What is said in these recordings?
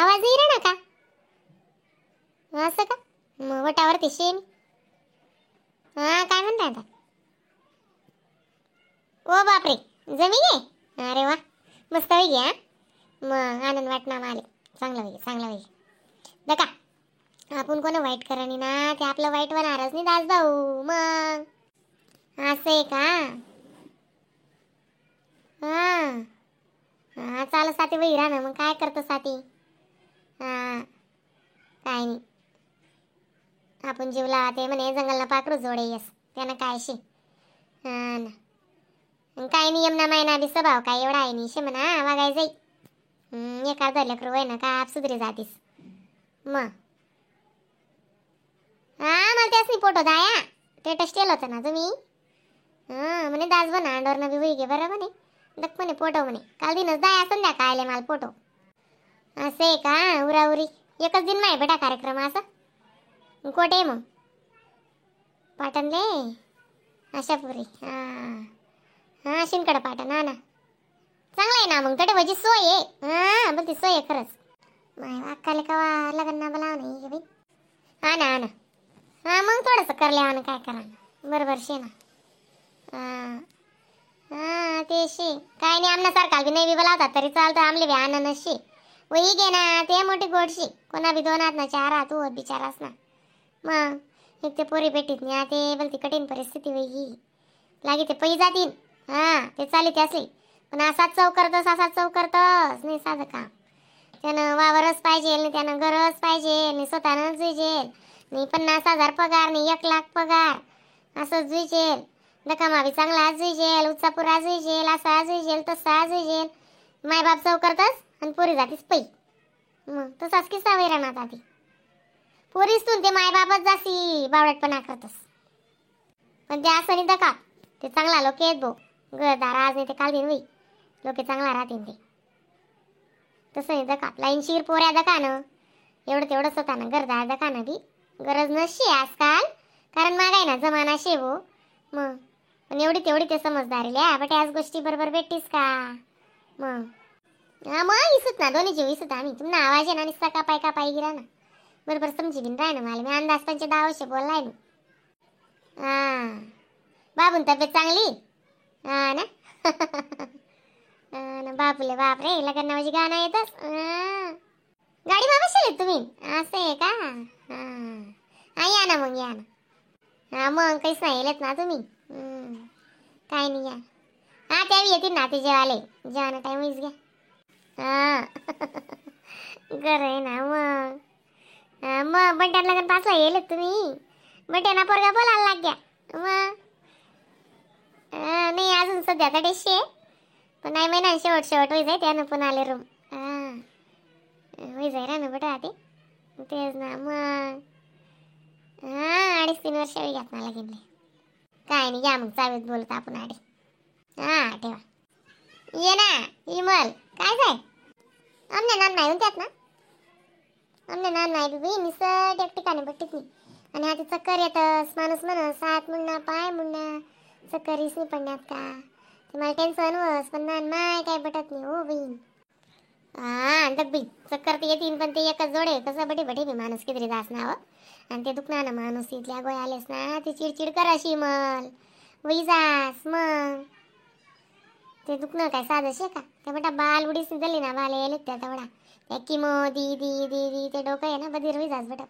आवाज येई ना का असं का मग वटावरती शेन. हा काय म्हणता आता? ओ बापरे जमी गे. अरे वा मस्त होई गे. हा मग आनंद वाटणार माले. चांगलं होई चांगलं होई. दका आपण कोण वाईट करणी ना ते आपलं वाईट होणारच नाही दास भाऊ. मग असं आहे का? हां हां चाल साथी बाई राहा ना मग काय करतो साथी. हां काय नाही आपण जीव लावते म्हणे जंगलला पाखरू जोडे येस त्यानं काय शे. हां ना काय नियम ना मायना बी स्वभाव काय एवढा आहे नाही शे म्हणा वागाय जाई. एका लेकरू वय ना का आप सुधरी जातीस मग. हां मला त्याच नाही फोटो दाया स्टेटस केलं होतं ना तुम्ही. हां म्हणे दास बना अंडोर बी होई गे बरं म्हणे दक म्हणे फोटो म्हणे काल दिनच दाया संध्याकाळ आले मला फोटो. असं आहे का? उराउरी एकच दिन माय बेटा कार्यक्रम असं कोठे मग? पाटणले आशापुरी. हां हां शिनकडं पाटण. हा ना चांगलं आहे ना मग तडे भाजी सोय आहे. हां बोलती सोय आहे खरंच. माय अक्काले कवा लग्न ना बोलावं नाही बाई. हा ना हा ना हां मग थोडंसं करले ना काय करा बरोबर शे ना. हां हां ते शे काय नाही आमनासारखा बी नाही बी बोलावतात तरी चालतं आमले बी आनंद शे वही घे ना ते मोठी गोडशी कोणा बी दोन हात ना चार हात होत बिचारास ना. मग एक ते पोरी भेटीत नाही ते बोलती कठीण परिस्थिती वही लागे ते पै जातील. हां ते चाली ते असली पण असाच चव करतस असाच चव करतस नाही साधं काम. त्यानं वावरच पाहिजे नाही त्यानं गरज पाहिजे नाही स्वतःनंच जुईजेल नाही 50,000 पगार नाही 1 लाख पगार असंच जुईजेल. दकामा बी चांगला जुईजेल उच्चापुरा जुईजेल असा जुईजेल तसा जुईजेल मायबाप चव करतस आणि पोरी जातीस पै. मग तसाच किस्सा वै राहणार आधी पोरीस तून ते मायबापच जासी बावळटपणा करतस. पण ते असं नाही दका ते चांगला लोक येत भाऊ घरदार आज नाही ते काल दिन होई लोक चांगला राहतील ते तसं नाही दका लाईनशीर पोऱ्या दका ना एवढं तेवढंच होता ना घरदार दका ना बी गरज नसशी आजकाल कारण मागाय ना जमाना शे भो. मग पण एवढी तेवढी ते समजदारी लिया बट याच गोष्टी बरोबर भेटतीस का मग. हा मग इसत ना दोन्ही जीव इसत आम्ही तुम्हाला आवाज आहे ना निसता कापाय कापाय गिरा ना बरोबर समजी बिन राय ना मला मी अंदाज पंचे 10 वर्ष बोललाय ना. हां बाबून तब्येत चांगली? हा ना ना बापूले बापरे लग्न नावाची गाणं येतच. गाडी बाबा शिले तुम्ही असं आहे का? हां हां या ना मग या ना. हां मग काहीच नाही येलेत ना तुम्ही. काय नाही या. हां त्यावेळी येतील ना ते जेवाले जेवाना टाईम होईच घ्या. हां गरं आहे ना मग. हां मग बंट्याला लग्न पाचला येलेत तुम्ही बंट्याना पोरगा बोलायला लाग घ्या मग. नाही अजून सध्या आता डेशे आहे पण नाही महिना शेवट शेवट होई जाय त्यानं पण आले रूम. हां होई जाय रा ना बेटा ते तेच ना मग. हां 2.5-3 वर्ष होई घ्यात ना लगीन. काय नाही या मग चावीत बोलत आपण आडे. हां ठेवा ये ना इमल. काय जाय आमने नान नाही त्यात ना आमने नान नाही बी निसट एक ठिकाणी बट्टीत नाही आणि आता चक्कर येतस माणूस म्हणस हात मुन्ना पाय मुन्ना चक्कर येस नाही पडण्यात का ते मला टेन्शन वस पण नान माय काय बटत नाही हो बहीण. हां दग बी चक्कर ते येतील पण ते एकच जोडे कसं बटे बटे बी माणूस किती जास ना हो आणि ते दुखणार ना माणूस इथल्या गोळ्या आलेस ना ते चिडचिड कराशी मल वही जास मग ते दुखणं काय साधं शे का त्या बेटा बाल उडीस झाली ना बाल येले त्या तेवढा त्या किमो दी दी दी दी ते डोकं आहे ना बधीर होई जास बेटा.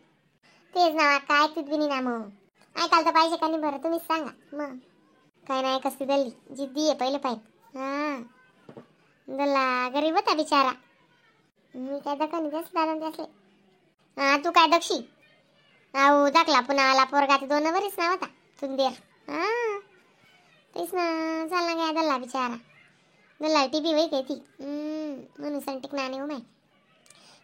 तेच ना काय ऐकतीत बी नाही ना मग ऐकायला तर पाहिजे का नाही बरं तुम्हीच सांगा मग. काय नाही कसली दल्ली जिद्दी आहे पहिले पाहिजे. हां दल्ला गरीब होता बिचारा मी काय दखा नाही त्यासले दादा त्यासले. हां तू काय दक्षी अहो दाखला पुन्हा आला पोरगा ते 2 वरीच ना होता तुंदेर. हां तेच ना चालला काय दल्ला बिचारा दल्ला टी बी होई काय ती म्हणून संटिक ना नाही हो माय.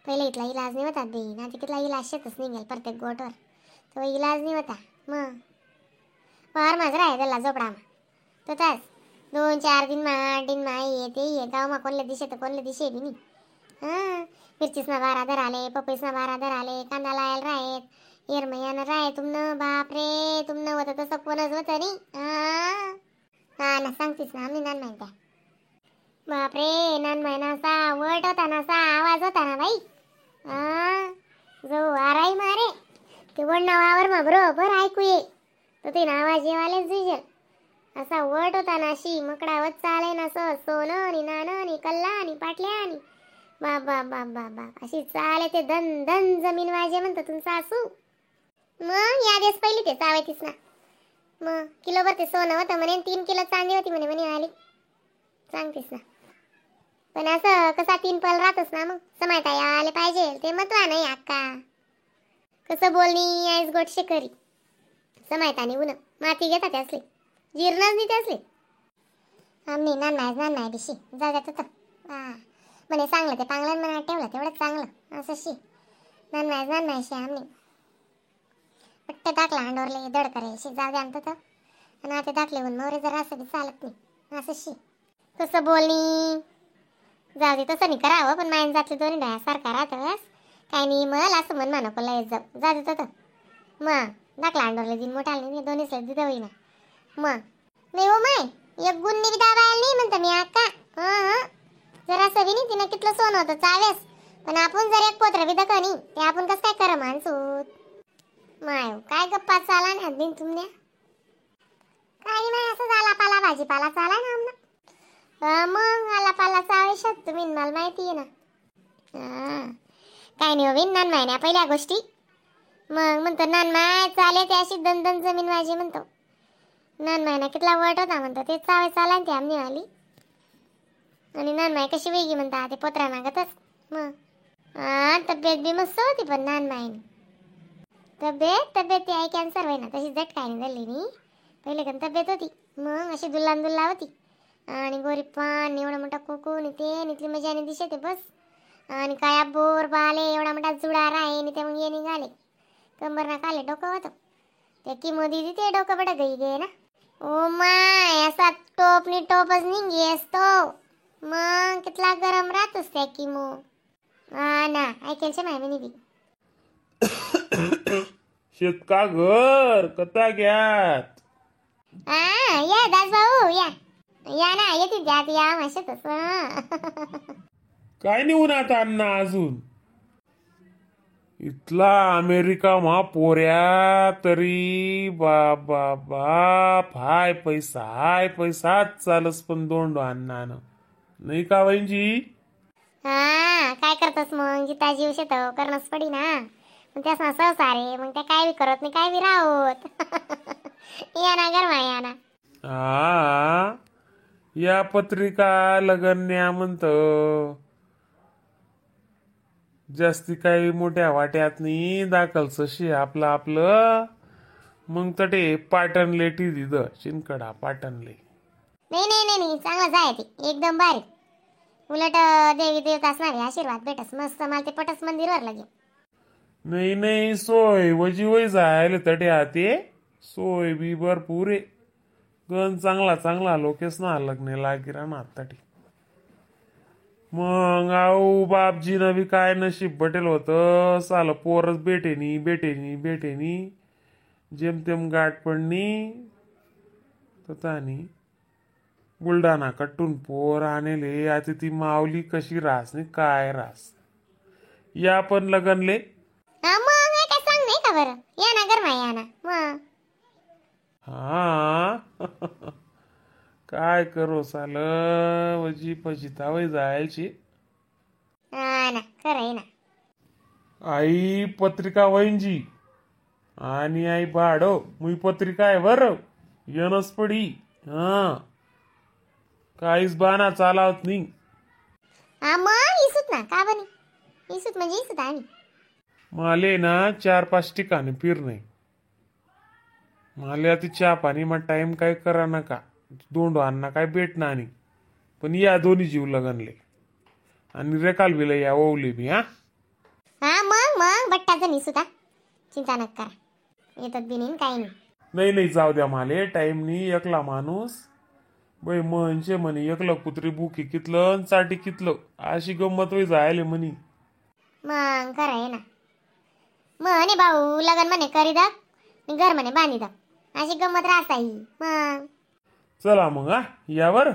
पहिले इथला इलाज नाही होता बी ना तिथला इलाज शेतच निघेल प्रत्येक गोटवर तो इलाज नाही होता मग फार माझं राय त्याला झोपडा मग तसाच 2-4 दिन मा 8 दिन मा येते ये गाव मा कोणले दिशे तर कोणले दिशे बी नाही. हां मिरचीसना बारा दर आले पपईसना बारा दर आले कांदा लायला राहत येरमयानं राय तुमनं बापरे तुमनं होतं तसं कोणच होतं नाही. हां हा ना सांगतीस ना आम्ही नान माहिती बापरे नान महिना असा वट होता ना असा आवाज होता ना बाई. हा जो वाराई मारे ते वडना वावर मा बरोबर ऐकू ये तर ते आवाज येवाले जुजल असा वट होता ना अशी मकडावत चाले ना सोनं आणि नाणं आणि कल्ला आणि पाटल्या आणि बाप बाप बाप बाप बाप अशी चाले ते धन धन जमीन वाजे म्हणतो तुमचा सासू. मग या दिवस पहिली ते चावायतीस ना मग किलोभर ते सोनं होतं म्हणे 3 किलो चांदी होती म्हणे म्हणे आली सांगतेस ना. पण असं कसा 3 पल राहतच ना मग समायता आले पाहिजे ते महत्वा नाही अक्का कसं बोलणी आईस गोटशे करी समायता नाही उन माती घेतात असले जीर्णच नाही त्यासले. आम्ही ना नाही ना नाही बिशी जा जात होतं हा म्हणे चांगलं ते पांगलं मनात ठेवलं तेवढंच चांगलं असं शी ना नाही ना नाही शी आम्ही पट्ट टाकला अंडोरले दड करे शी जाऊ द्या आणतो तर आणि आता टाकले म्हणून मोरे जरा असं बी चालत नाही असं शी कसं बोलणी जाऊ दे तसं नाही करावं पण मायन जातले दोन्ही डाया सारखा राहतस काय नाही मला असं मन मा नको लय जाऊ जा देतो तर मग दाखला अंडोरले दिन मोठा नाही दोन्ही सर दिदं होईना मग नाही हो माय एक गुण बी दाबायला नाही म्हणतो मी अक्का. हां हां जरा बी नाही तिनं कितलं सोनं होतं चाव्यास पण आपण जर एक पोत्र बी दका नाही ते आपण कसं काय करा माणसूत माय काय गप्पा चाला ना दिन तुमने काही नाही असं झाला पाला भाजीपाला चाला ना आमना मग आला पाला चावेशात तुम्ही मला माहिती आहे ना. हां काय नाही होईन नान माय ना पहिल्या गोष्टी मग म्हणतो नान माय चाले ते अशी दन जमीन माझी म्हणतो नान मायना कितला वट होता म्हणतो ते चावे चाला ते आमनी आली आणि नान माय कशी वेगळी म्हणता ते पोत्रा मागतच मग हा तब्येत बी मस्त होती पण नान मायनी तब्येत तब्येत ती आई कॅन्सर होईना तशी झट काय नाही झाली नी पहिले कन तब्येत होती मग अशी दुल्लान दुल्ला होती आणि गोरी पान एवढा मोठा कुकून ते इथली मजा आणि दिसते बस आणि काय बोर बाले एवढा मोठा जुडा राहे आणि ते मग ये निघाले कंबर ना काले डोकं होतं ते किमो दिदी ते डोकं बडं गई गे ना ओ my असा टोपनी टोपच निघी असतो मग कितला गरम राहतोस त्या किमो. हा ना ऐकेल माय मी बी शेतका घर कथा घ्यात. हा या दासभाऊ या या ना येते द्या या माशेतच. काय नेऊन आता अण्णा अजून इथला अमेरिका मा पोऱ्या तरी बाप बाप हाय पैसा हाय पैसाच चालस पण दोंडो अण्णानं नाही का वहिनी? हा काय करतस मग जिता जीव शेत करणंच पडी ना मग त्यास ना संसार आहे मग त्या काय बी करत नाही काय बी राहोत. या ना गरमा या ना. हा या पत्रिका लगन न्या म्हणत जास्ती काही मोठ्या वाट्यात नाही दाखल सशी आपलं आपलं मग तटे पाटणले टी दिद शिनकडा पाटणले. नाही नाही नाही नाही चांगलं जाय ते एकदम भारी उलट देवी देवतास नाही आशीर्वाद भेटस मस्त मला ते पटस मंदिरवर लगे. नाही नाही सोय वजी वय जायला तटे आते सोय बी भरपूर आहे गण चांगला चांगला लोकेस ना लग्न लागी राहणार तटे मग आऊ बापजीनं बी काय नशीब बटेल होतं सालं पोरच बेटेनी बेटेनी बेटेनी जेमतेम गाठ पडणी ततानी बुलढाणा कट्टून पोर आणले आता ती माऊली कशी रास नाही काय रास या पण लगनले. मग काय सांग नाही का बरं या ना गरमा या ना मग. हा काय करो साल वजी फजितावय जायची. हा ना खरं आहे ना. आई पत्रिका वैंजी आणि आई भाडो मुई पत्रिका आहे बर येणच पडी. हा काहीच बाना चालावत नाही. हा मग इसुत ना का बनी इसुत म्हणजे इसुत आम्ही माले ना 4-5 ठिकाणी फिर नाही माले आता चहा पाणी मग टाइम काय करा नका दोंडो अण्णा काय भेटणार नाही पण या दोन्ही जीव लगनले आणि रेकाल बिला या ओवले बी. हा हा मग मग बट्टाचं निसुता चिंता नका करा येतात बी नाही काही नाही. नाही नाही जाऊ द्या माले टाइम नाही एकला माणूस बाई म्हणजे म्हणे एकलं कुत्री बुकी कितलं साठी कितलं अशी गंमत वय जायले म्हणी. मग खरं आहे ना म्हणे भाऊ लगन म्हणे करी दाख घर म्हणे बांधी दाख अशी गंमत राहता ही. मग चला मग हा यावर.